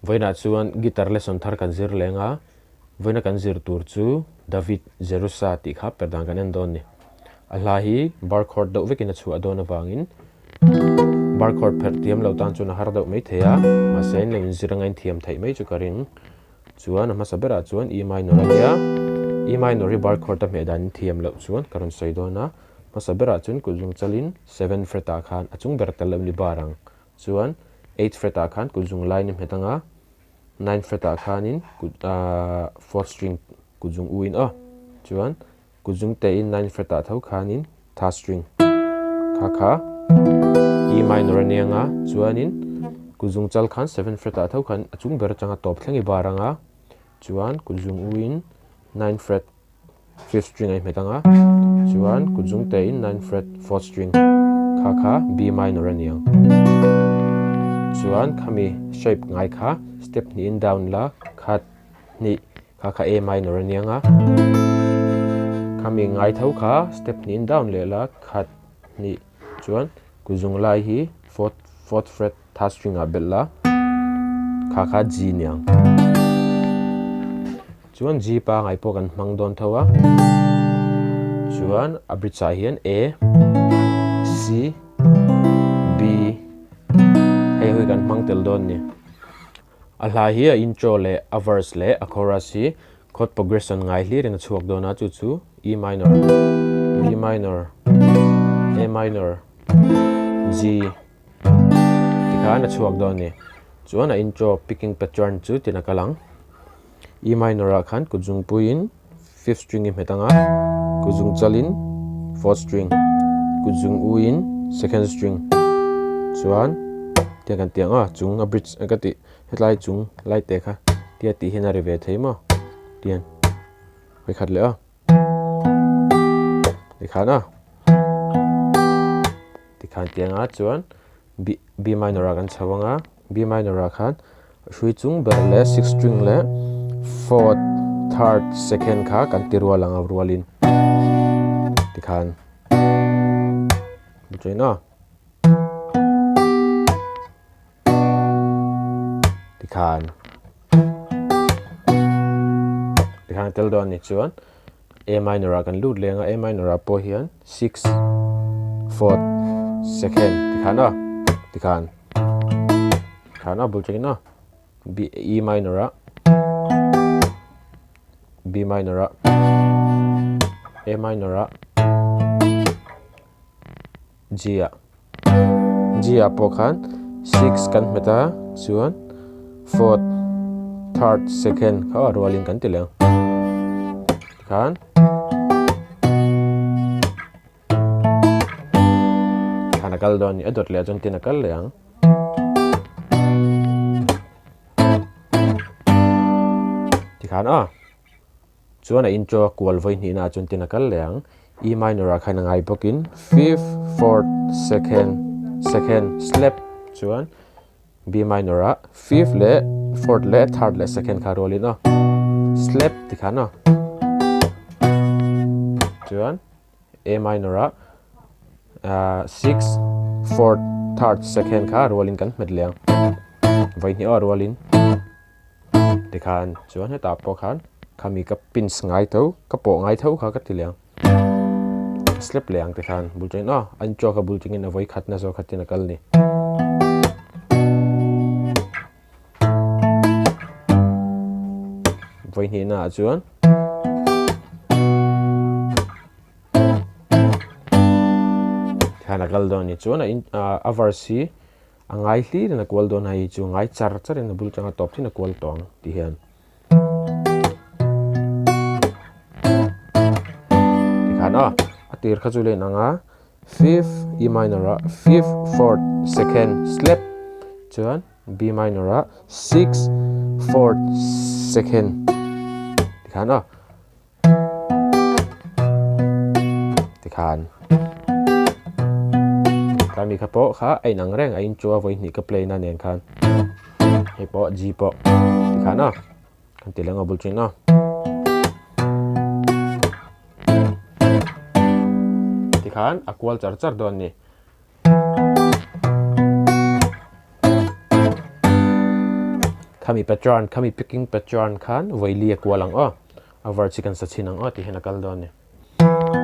Vawiinah chuan guitar lesson thar kan zir leng a, vawiina kan zir tur chu David Jerusa tih kha per dan kan en dawn a ni. A hla hi bar chord deuh vekin a chhuah dawn avangin bar chord pherh tiam lo tan chuan a har deuh mai thei a, mahse in lo inzir anga inthiam theih mai chu ka ring. Chuan a hmasa berah chuan E minor a nia, E minor hi bar chord a hmeh dan inthiam loh chuan ka rawn sawi dawn a, hmasa berah chuan kut zung chalin seven fret ah khan a chung ber tel lo ni bar ang. Chuan eight fret ah khan kut zung line a hmet anga, nine fret ah khanin kut ahh fourth string kut zung u in aw. Chuan kut zung te in nine fret ah tho khanin third string kha kha E minor a nia anga, chuanin kut zung chal khan seven fret ah tho khan a chung ber atanga tawp thleng i bar anga, chuan kut zung u in nine fret fifth string a i hmet anga chuan kut zung te in nine fret fourth string kha kha B minor a ni ang chuan khami shape ngai kha step hnih in down la khat hnih kha kha A minor a ni anga khami ngai tho kha step hnih in down leh la khat hnih chuan kut zung lai hi fourth fourth fret third string ah belh la kha kha G a ni ang. Chuan G pangai pawh kan hmang dawn tho a, chuan a bridge ah hian A, C, B hei ho hi kan hmang tel dawn a ni. A hla hi a intro leh a verse leh a chorus hi chord progression ngai hlir in a chhuak dawn a, chu chu E minor, B minor, A minor, G tikhan a chhuak dawn a ni. Chuan a intro picking pattern chu tin a kal ang. E minor ah khan kut zungpuiin fifth string i hmet ang a, kut zung chalin fourth string, kut zung uin second string chuan tiang kan tih ang a chung a bridge ka tih hetlai chung lai te kha tia tih hian a ri ve thei maw tiang vawikhat leh a tikhan a tikhan tiang a chuan B B minor ah kan chho ang a B minor ah khan hrui chung ber leh six string leh fourth third second kha kan ti rual ang a rualin tikhan buchain aw tikhan tikhan tel dawn a ni chuan A minor ah kan lut leng a, A minor ah pawh hian six fourth second tikhan a tikhan tikhan a bul tangin a B E minor ah B minor ah A minor ah G ah G ah pawh khan six kan hmet a chuan fourth third second kha a rualin kan ti leh ang tikhan tikhan a kal dawn a ni a dawt leh ah chuan tin a kal leh ang. Tikhan a. Chuan a intro a kual vawi hnihna ah chuan tin a kal leh ang. E minor ah khan a ngai bawkin fifth, fourth, second, second, slap chuan B minor ah fifth leh fourth leh third leh second kha rualin aw slap ti khan aw chuan A minor ah ah sixth, fourth, third, second kha rualin kan hmet leh ang vawi hnih aw rualin. Tikhan chuan hetah pawh khan khami ka pins ngai tho ka pawh ngai tho kha ka ti leh ang slap leh ang tikhan bul tangin aw an chaw kha bul tangin a vawi khat na zawk khatin a kal a ni. Vawi hnihna ah chuan tikhan a kal dawn a ni chuan a in a verse hi A ngai hlir in a kual dawn a hei chu ngai char char in a bul tanga tawp thin a kual tawh ang tih hian. Tikhan aw a tir kha chu len ang a fifth E minor ah fifth fourth second slap chuan B minor ah sixth fourth second tikhan aw. Tikhan tlai mi kha pawh kha a inang reng a inchua vawi hnih ka play na nen khan hei pawh G pawh tikhan a kan ti leng a bul thin a tikhan a kual char char dawn a ni. Khami pattern, khami picking pattern khan vawi li a kual ang aw. A verse hi kan sa chhin ang aw ti hian a kal dawn a ni.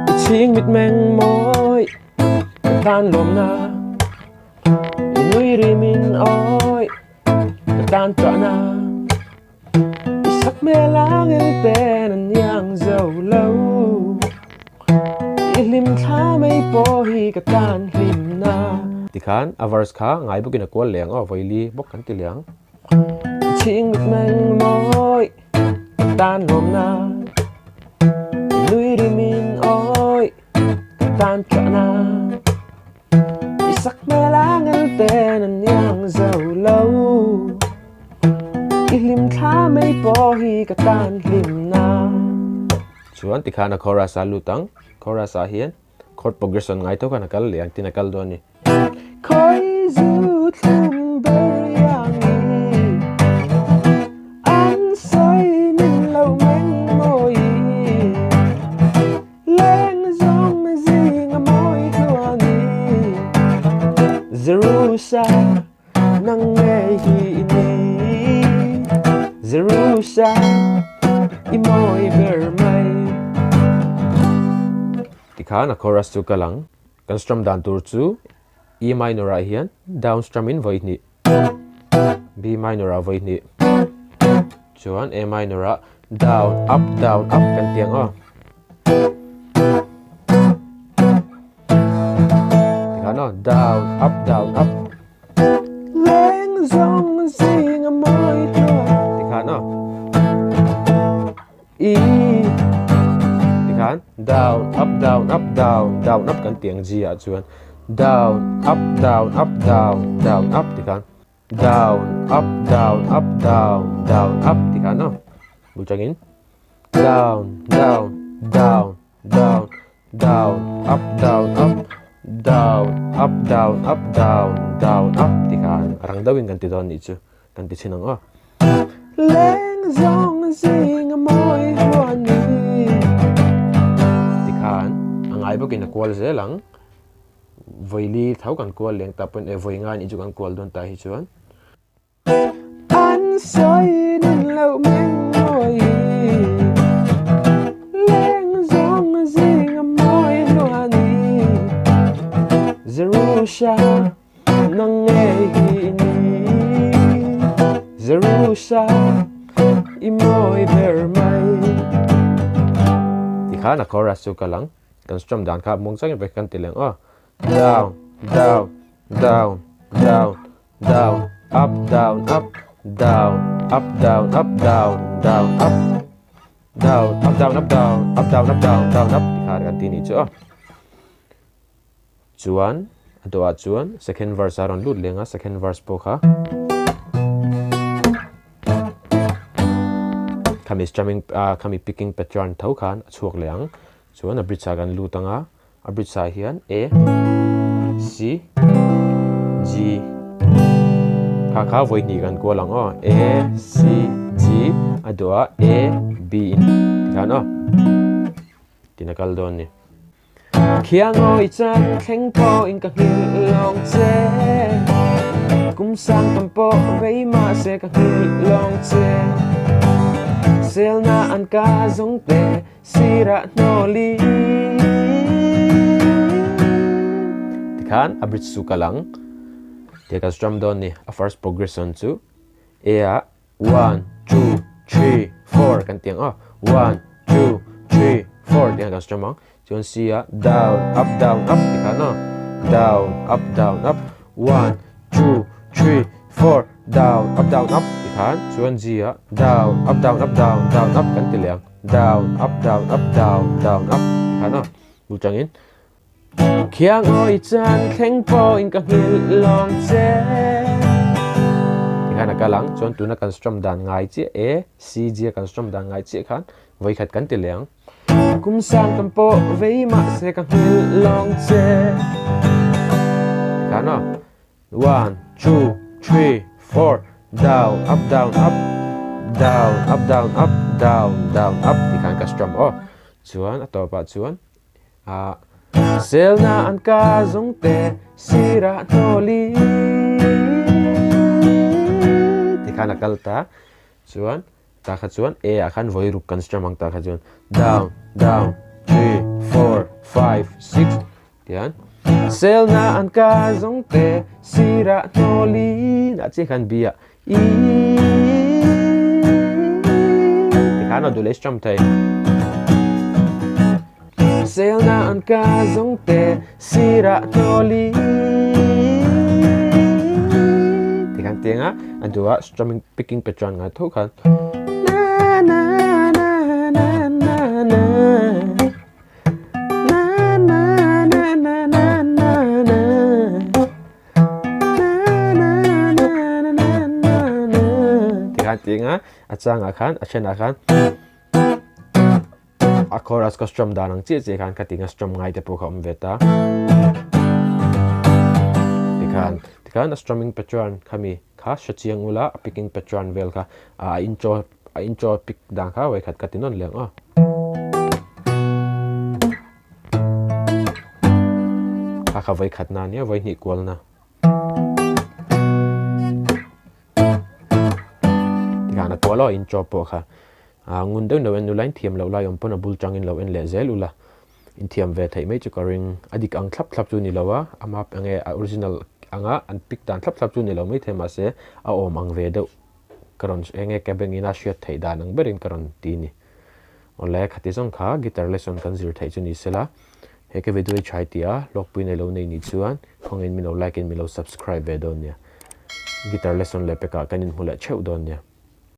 I chhing mitmeng mawi ka tan lawmna, i nui ri min awi ka tan ṭahna, i sak hmel ang el ten an iang zo lo, i hlim thla mai pawh hi ka tan hlimna. Tikhan a verse kha ngai bawkin a kual leh ang aw, vawi li bawk kan ti leh ang. I chhing mitmeng mawi ka tan lawmna, i nui ri min awi ka tan ṭahna, i sak hmel a ngel ten an iang zo lo, i hlim thla mai pawh hi ka tan hlimna. Chuan tikhan a chorus a lut ang, chorus ah hian Chord progression ngai tawk khan a kal leh ang tin a kal dawn a ni. Khawi zu thlum ber iang i an sawi min lo meng mawi leng zawng zing a mawi hluan i Jerusa nang ngei hi i ni Jerusa i mawi ber mai. Tikhan a chorus chu kal ang. Kan strum dan tur chu E minor ah hian down strum in vawi hnih, B minor ah vawi hnih, chuan A minor ah down up down up kan ti ang aw. Tikhan aw down up down up. Leng zawng zing a mawi hluah. Tikhan aw. E tikhan down up down up down down up kan tih ang G ah chuan down up down up down down up tikhan down up down up down down up tikhan aw bul tangin down down down down down up down up down up down up down down up tikhan a rang deuhin kan ti dawn nih chu Kan ti chhin ang aw. Leng zawng zing a mawi huan ni. Tikhan a ngai bawkin a kual zel ang. Vawi li tho kan kual leng ta pawn e vawi ngai nih chu kan kual dawn ta hi chuan. An sawi nin loh meng mawi. Leng zawng zing a mawi huan ni. Jerusha. Nang ngei hi i ni Jerusha i mawi ber mai. Tikhan a chorus chu kal ang. Kan strum dan kha muang changin vek kan ti leng aw. Down, down, down, down, down, up, down, up, down, up, down, up, down, down, up, down, up, down, up, down, up, down, up, down, down, up tikhan kan ti nih chu aw. Chuan a dawhah chuan second verse a rawn lut leng a, second verse pawh kha khami strumming ah khami picking pattern tho khan a chhuak leh ang. Chuan a bridge ah kan lut ang a, a bridge ah hian A, C, G kha kha vawi hnih kan kual ang aw, A, C, G a dawhah A, B in tikhan aw tin a kal dawn a ni. Khiangawi chan thleng pawhin ka nghilh lawng che Kum sang tam pawh vei mahse ka nghilh lawng che Selna an ka zawng te sirah hnawli Tikhan a bridge chu kal ang Tia kan strum dawn ni a first progression chu A ah One, two, three, four kan ti ang aw. One, two, three, four tih khan kan strum ang. Chuan C ah down, up, down, up tih khan aw. Down, up, down, up. One, two, three, four, down, up, down, up tih khan. Chuan G ah down, up, down, up, down, down, up kan ti leh ang. Down, up, down, up, down, down, up tih khan aw. Bul tangin Khiang awi chan thleng pawhin ka nghilh lawng che. Tikhan a kal ang, chuan tuna kan strum dan ngai chiah e, C, G a kan strum dan ngai chiah khan vawi khat kan ti leh ang. Kum sang tam pawh vei mahse ka nghilh lawng che. Tikhan aw, one, two, three, four, down, up, down, up, down, up, down, up, down, down, up tikhan ka strum aw. Chuan a tawpah chuan A selna an ka zung te sirah hnawli ti khan a kal ta chuan tah kha chuan A ah khan vawi ruk kan strum ang tah kha chuan down down three four five six tihian selna an ka zawng te sirah hnawlin ah chiah khan B ah i tikhan a duh leh strum thei selna an ka zawng te sirah hnawlin tikhan tianga a duh a strumming picking pattern ngai tho khan na na na na na na na na na na na na na Tikhan tinga a changah khan a thenah khan a chorus ka strum dan ang chiah chiah khan ka tinga strum ngai te pawh kha awm ve ta. Tikhan tikhan a strumming pattern khami kha hre chiang ula a picking pattern vel kha a intro a intro pick dan kha vawikhat ka ti nawn leh ang aw. Kha kha vawi khatna ania vawi hnih kualna. Tikhan a kual aw intro pawh kha ah ngun deuh lo en ula in thiam loh lai awm pawn a bul tangin lo en leh zel ula in thiam ve theih mai chu ka ring a dik ang thlap thlap chu ni lo a ama enge a original anga an pick dan thlap thlap chu ni lo maithei mahse a awm ang ve deuh ka rawn enge ka bengin a hriat theih dan ang berin ka rawn ti ni. Awle, khati zawng kha guitar lesson kan zir theih chu ni sela, he ka video hi tha i ti a, hlawkpui nei lo nei ni chuan khawngin min lo like in min lo subscribe ve dawn nia. Guitar lesson leh pekah kan inhmu leh theuh dawn nia.